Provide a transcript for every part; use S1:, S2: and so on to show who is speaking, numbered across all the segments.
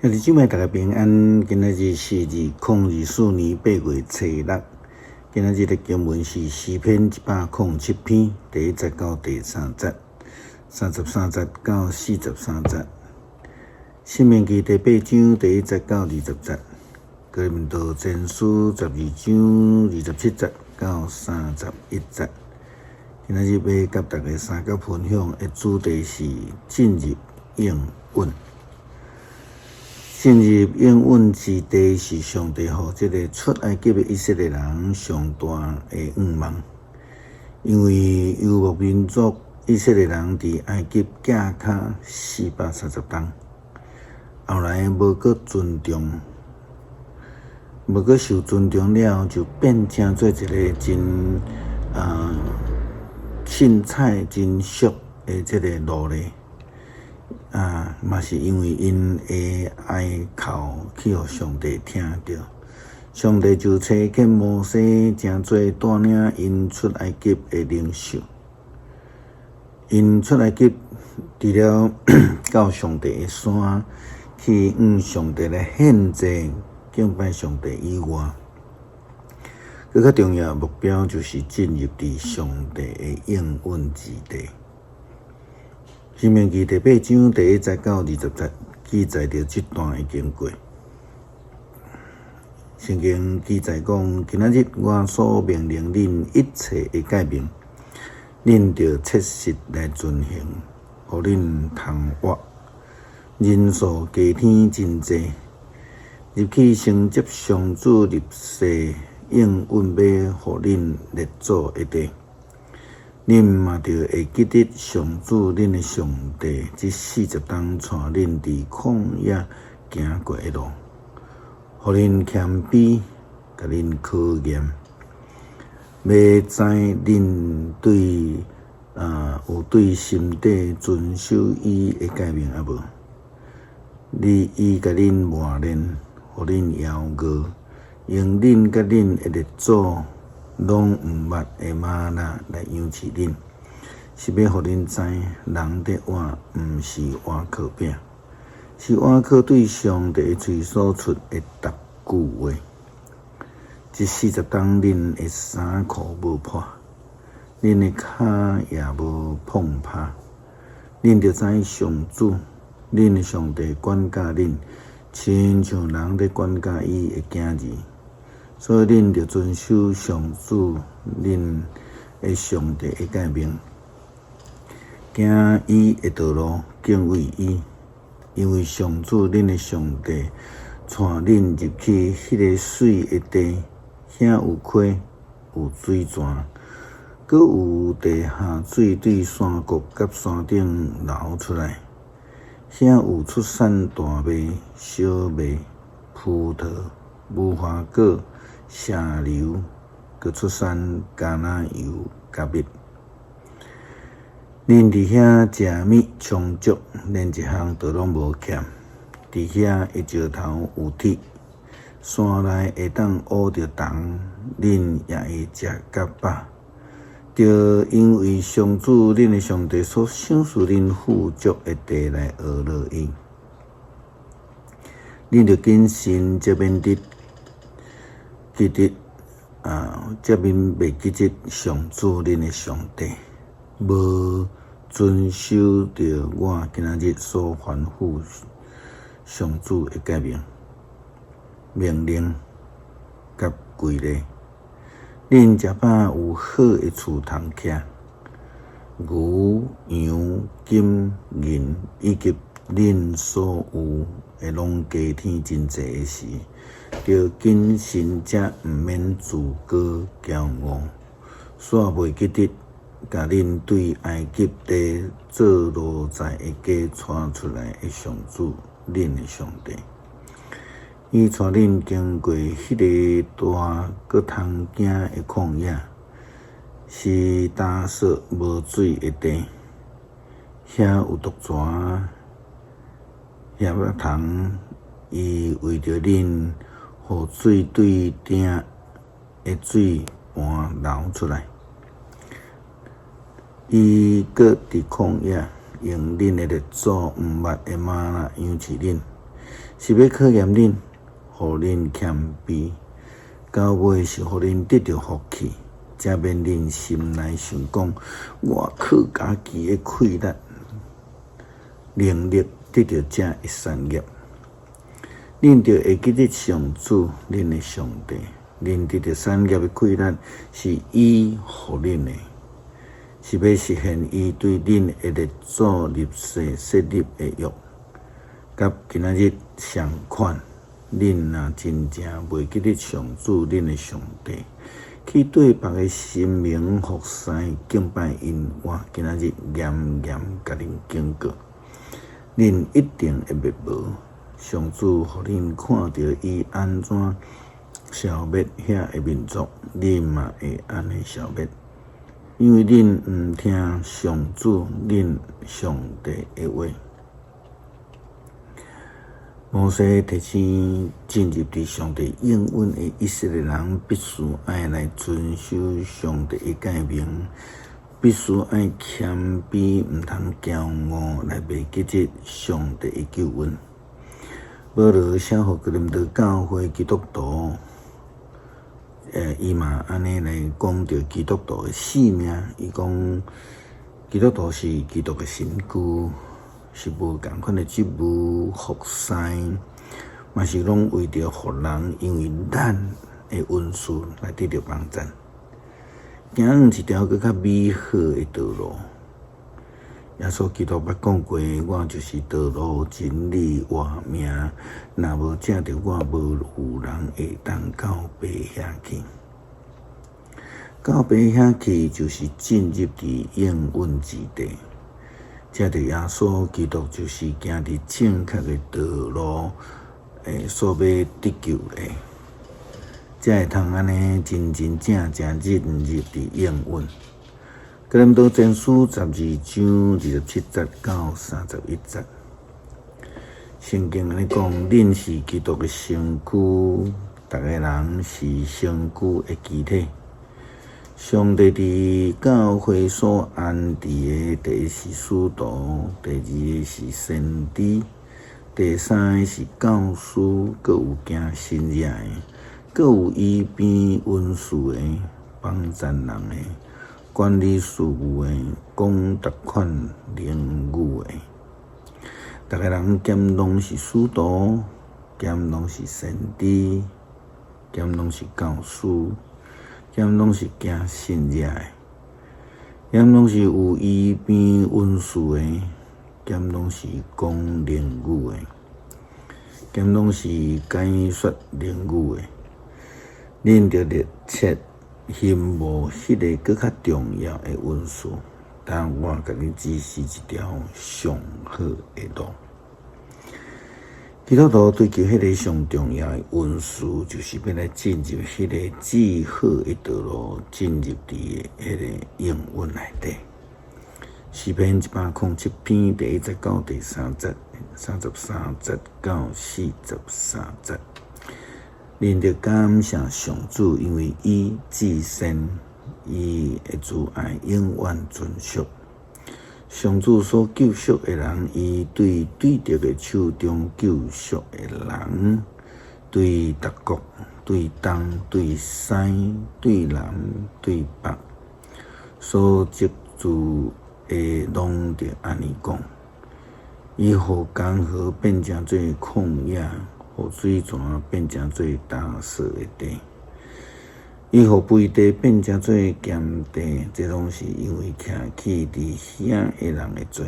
S1: 兄弟姊妹，大家平安。今仔日是2024年8月初六。今仔日的經文是詩篇107篇第1節到第3節，33節到43節。申命記第8章第1節到20節。哥林多前書12章27節到31節。今仔日欲佮大家相佮分享的主題是進入應允。進入應允之地是上帝予這个出埃及的以色列人上大的願望，因為遊牧民族以色列人佇埃及寄跤430冬，後來無閣尊重，無閣受尊重了，就變成做一个真凊彩、真俗的這个奴隸。啊，嘛是因為𪜶的哀哭去予上帝聽著，上帝就差遣摩西，成做帶領𪜶出埃及的領袖。𪜶出埃及，除了到上帝的山去向上帝來獻祭、敬拜上帝以外，閣較重要的目標就是進入佇上帝的應允之地。申命記第8章第1節到20節記載著這段的經過。聖經記載講：今仔日我所命令恁一切的誡命，恁著切實來遵行，予恁通活，人數加添真濟，入去承接上主立誓應允欲予恁列祖的地。恁嘛著會記得上主恁的上帝，這四十冬帶恁佇曠野行過的路，予恁謙卑，共恁考驗，欲知恁對有對心底遵守伊的誡命抑無？你伊共恁磨練，予恁驕傲，用恁佮恁的列祖攏毋捌的嗎哪來養飼恁，是欲予恁知，人佇活，毋是倚靠餅，是倚靠對上帝喙所出的逐句話。這四十冬，恁的衫褲無破，恁的跤也無膨拍，恁著知上主，恁的上帝管教恁，親像人佇管教伊的囝兒。所以恁著遵守上主恁的上帝的誡命，行伊的道路，敬畏伊，因為上主恁的上帝帶恁入去彼个媠的地，遐有溪，有水泉，閣有地下水對山谷佮山頂流出來，遐有出產大麥、小麥、葡萄、無花果、石榴，閣出產橄欖油佮蜜。恁佇遐食物充足，連一項都攏無欠。佇遐的石頭有鐵，山內會當挖著銅，恁也會食甲飽。著因為上主恁的上帝所賞賜恁富足的地來學樂伊，恁著謹慎，才免得記得啊，才免袂記得上主恁的上帝，無遵守著我今仔日所吩咐上主的誡命、命令佮規例。恁食飽有好的厝通徛，牛、羊、金、銀以及恁所有的攏加添真濟的時，著謹慎才毋免自高驕傲，煞袂記得共恁對埃及地做奴才的家帶出來的上主，恁的上帝。伊帶恁經過彼个大閣通驚的曠野，是乾澀無水的地，遐有毒蛇、蟻蟲。伊為著恁，予水對鼎的水盤流出來。伊閣佇曠野用恁的列祖毋捌的嗎哪養飼恁，是欲考驗恁，予恁謙卑；到尾是予恁得著福氣，才免恁心內想講，我靠家己的氣力、能力得著這的產業。恁著會記得上主，恁的上帝，恁得著產業的氣力是伊予恁的，是欲實現伊對恁的列祖立誓設立的約，佮今仔日相款。恁若真正袂記得上主恁的上帝，去對別个神明服侍敬拜𪜶，我今仔日嚴嚴共恁警告，恁一定會滅無。上主予恁看著伊按怎消滅遐个民族，恁嘛會按呢消滅，因為恁毋聽上主恁上帝的話。摩西提醒進入佇上帝應允的以色列人，必須愛來遵守上帝的誡命，必須愛謙卑，毋通驕傲來袂記得上帝的救恩。保羅寫予哥林多教會基督徒，伊嘛按呢來講著基督徒的使命，伊講基督徒是基督的身軀。是無仝款的職務服侍，嘛是攏為著予人，因為咱的恩賜來得著幫贊，行向一條閣較美好的道路。耶穌基督捌講過：我就是道路、真理、活命，若無藉著我，無有人會當到爸遐去。到爸遐去，就是進入佇應允之地。藉著耶穌基督，就是行佇正確的道路，所欲得救的，才會通按呢真真正正進入佇應允。哥林多前書12章27節到31節，聖經按呢講：恁是基督的身軀，逐個人是身軀的肢體。上帝佇教會所安置的，第一是使徒，第二个是先知，第三个是教師，閣有行神蹟的，閣有醫病恩賜的，幫贊人的，管理事務的，講逐款靈語的。逐个人兼攏是使徒，兼攏是先知，兼攏是教師。兼攏是行神蹟的，兼攏是有醫病恩賜的，兼攏是講靈語的，兼攏是解說靈語的。恁著熱切欣慕彼个閣較重要的恩賜，但我共你指示一條上好的路。基督徒追求彼个上重要的恩賜，就是欲來進入彼个至好的道路，進入佇彼个應允內底。詩篇107篇第一節到第三節，33節到43節。恁著感謝上主，因為伊至善，伊的慈愛永遠存續。上主所救贖的人，伊對對敵的手中救贖的人，對逐國、對東、對西、對南、對北，所積聚的攏著按呢講。伊予江河變成做曠野，予水泉變成做乾澀的地。伊予肥地變成做鹹地，這攏是因為徛起佇遐的人的罪。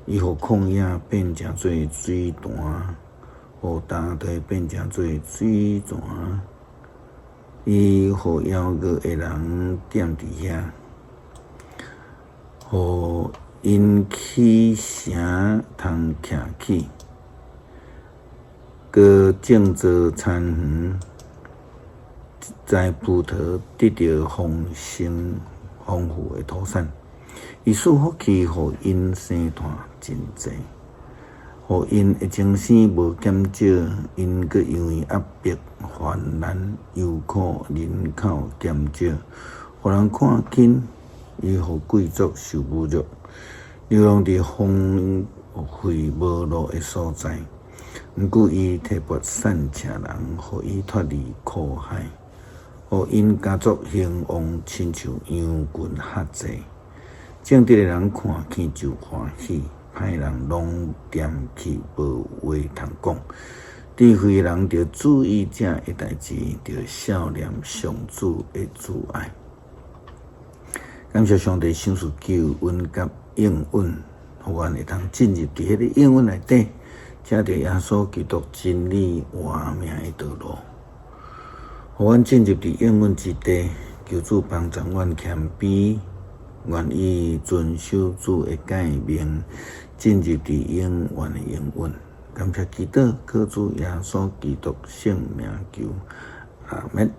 S1: 伊予曠野變成做水潭，予乾地變成做水泉。伊予枵餓的人踮佇遐，予𪜶起城通徛起，閣種做田園。栽葡萄得著豐盛豐富的土產，伊賜福氣予𪜶生湠真濟，予𪜶的精生無減少，𪜶閣因為壓迫、患難、憂苦、人口減少，予人看輕，伊予貴族受侮辱，流浪佇荒廢無路的所在。毋過伊提拔散赤人，予伊脫離苦海，予𪜶家族興旺，親像羊群較濟。正直的人看見就歡喜，歹人攏恬去無話通講。智慧的人著注意這的代誌，著數念上主的慈愛。感謝上帝賞賜救恩佮應允，予阮會當進入佇彼个應允內底，藉著耶穌基督真理活命的道路，予阮進入佇應允之地。求主幫助阮謙卑，願意遵守主的誡命，進入佇永遠的應允。感謝祈禱，靠主耶穌基督聖名求，阿們。